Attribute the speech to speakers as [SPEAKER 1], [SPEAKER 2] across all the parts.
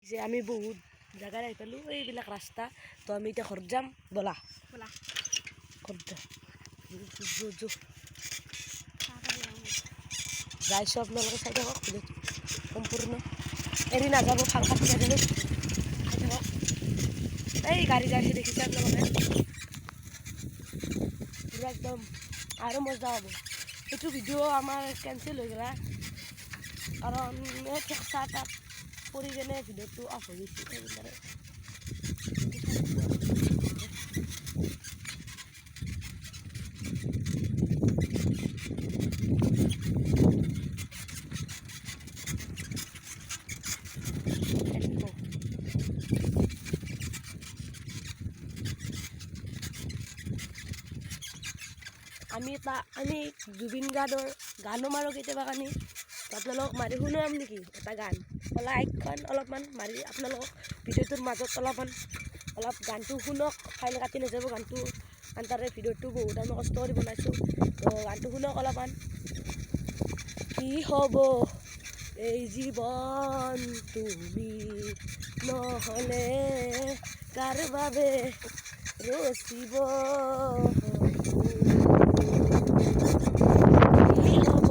[SPEAKER 1] যে আমি বহুত জেগাত আহি পালোঁ, এইবিলাক ৰাস্তা। তো আমি এতিয়া ঘৰত যাম, ব'লা।
[SPEAKER 2] ব'লা।
[SPEAKER 1] ঘৰত যাম। যাইছোঁ, আপোনালোকে চাই থাকক ভিডিঅ'টো সম্পূৰ্ণ, এৰি নাযাব, ভাল কাটি নাযাব, চাই থাকক। এই গাড়ী যাইছে, দেখিছে আপোনালোকে? পুৰা একদম আৰু মজা হ'ব। এইটো ভিডিঅ' আমাৰ কেঞ্চেল হৈ গ'লা, কাৰণ এই ঠেকচা তাত পৰি কেনে ভিডিঅ'টো অফ হৈ গৈছে। সেইবিলাকে আমি এটা আমি জুবিন গাৰ্গৰ গানো মাৰোঁ কেতিয়াবা কানি। আপোনালোকক মাৰি শুনাম নেকি এটা গান? একখন অলপমান মাৰি আপোনালোকক ভিডিঅ'টোৰ মাজত অলপমান অলপ গানটো শুনক। ফাইল কাটি নাযাব গানটো, কাৰণ তাৰে ভিডিঅ'টো বহুত আমি কষ্ট কৰি বনাইছোঁ। তো গানটো শুনক অলপমান। কি হ'ব এই জীৱন তুমি নহ'লে, কাৰ বাবে ৰচিব? কি হ'ব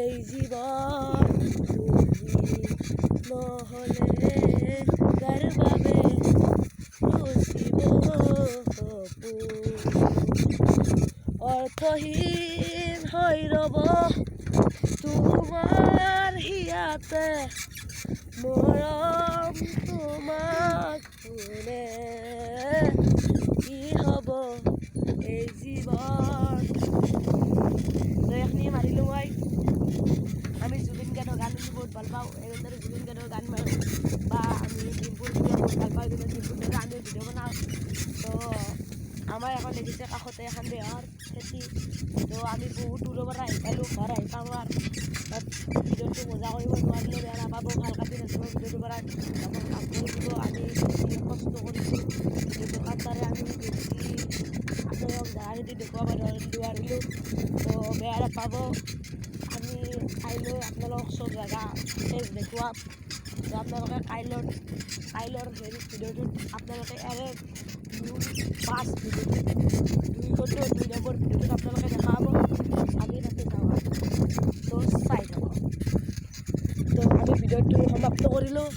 [SPEAKER 1] এই জীৱন তুমি নহ'লে, কাৰ বাবে ৰচিব? অৰ্থহীন হৈ ৰ'ব তোমাৰ হিয়াতে মৰম, তোমাক কোনে? কি হ'ব এই জীৱন। তো এইখিনি মাৰিলোঁ মই। আমি জুবিন গাৰ্গৰ গান শুনি বহুত ভাল পাওঁ, সেইকাৰণে জুবিন গাৰ্গৰ গান মাৰোঁ, বা আমি ডিম্পুৰ ভিডিঅ' বহুত ভাল পাওঁ, সেইকাৰণে ডিম্পুৰ দৰে আমিও ভিডিঅ' বনাওঁ। তো আমাৰ এখন দেখিছে কাষতে এখন বেহৰ খেতি। তো আমি বহুত দূৰৰ পৰা আহি পালোঁ, ঘৰ আহি পাওঁ আৰু তাত ভিডিঅ'টো মজা কৰিব নোৱাৰিলেও বেয়া নাপাব, ভাল কাটি নাযাব ভিডিঅ'টোৰ পৰা, আমাক মাফ কৰি দিব। আমি বেছি কষ্ট কৰিছোঁ ভিডিঅ'টো, কাৰণ তাৰে আমি বেছি আপোনালোকক জেগাখিনি দেখুৱাব নোৱাৰিলোঁ, তো বেয়া নাপাব। আমি কাইলৈ আপোনালোকক চব জেগা চেচ দেখুৱাম। তো আপোনালোকে কাইলৈৰ হেৰি ভিডিঅ'টোত আপোনালোকে ইয়াৰে 2-5 ভিডিঅ'টোত 2 নম্বৰ ভিডিঅ'টোত আপোনালোকে দেখা পাব। আমি তাতে যাওঁ, তো চাই থাকক। তো আমি ভিডিঅ'টো সমাপ্ত কৰিলোঁ।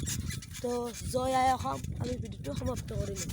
[SPEAKER 1] তো জয় আই অসম, আমি ভিডিঅ'টো সমাপ্ত কৰিলোঁ।